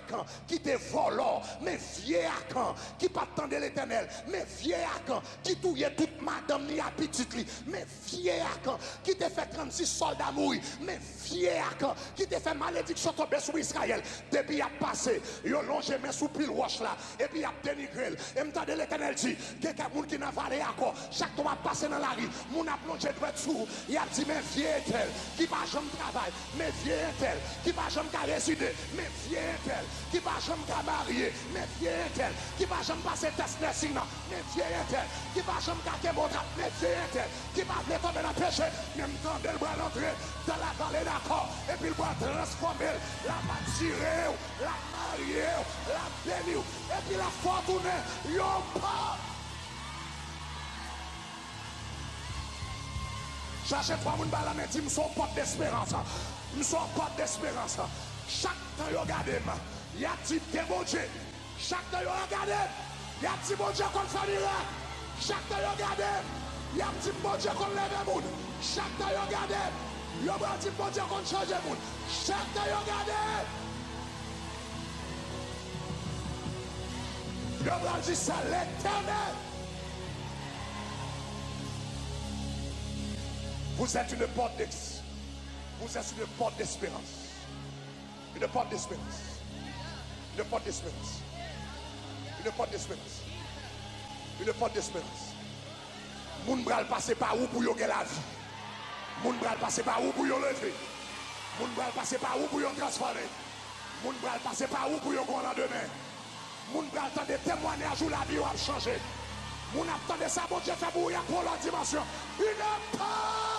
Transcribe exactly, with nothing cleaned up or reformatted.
Akan ki te vòlò, men vye Akan ki pa t tande Letènèl, men vye Akan ki touye tout madanm ni a pitit li, men vye Akan ki te fè trannsis sòlda mouri, men vye Akan ki te fè malediksyon tonbe sou Izrayèl. Depi y ap pase, yo lonje men sou pil wòch la, epi y ap denigre l. E m tande Letènèl di, gen kèk moun ki nan vale Akò, chak tan w ap pase nan lari, moun ap lonje dwèt sou ou, y ap di, men vye entèl ki pa janm travay, men vye entèl ki pa janm ka rezide, men vye entèl ki pa janm ka marye, men vye entèl ki pa janm pase tès nursing nan, men vye entèl ki pa janm ka kenbe yon trap, men vye entèl ki pa vle tonbe nan peche, men m tande l pral antre dans la vallée d'Akò, epi l pral transfòme l, l ap atire w, l ap marye w, l ap beni w, epi l ap fè w tounen yon pòv. Chache twa moun ba lanmen, di, m se yon pòt desperans. M se yon pòt desperans. Chak tan yo gade m, y ap di, gen Bondye. Chak tan yo gade m, y ap di, Bondye konn fè mirak. Chak tan yo gade m, y ap di, Bondye konn leve moun. Chak tan yo gade m, yo pral di, Bondye konn chanje moun. Chak tan yo gade m, yo pral di, se Letènèl. Vous êtes une porte d'ex-, vous êtes une porte d'espérance. Une porte d'espérance. Une porte d'espérance. Une porte d'espérance. Une porte d'espérance. Moun pral pase pa ou pou yo gen lavi. Moun pral pase pa ou pou yo leve. Moun pral pase pa ou pou yo transfòme. Moun pral pase pa ou pou yo gen yon landemen. Moun pral tande temwayaj ou, lavi yo ap chanje. Moun ap tande sa Bondye fè pou ou, y ap pran lòt dimansyon. Une part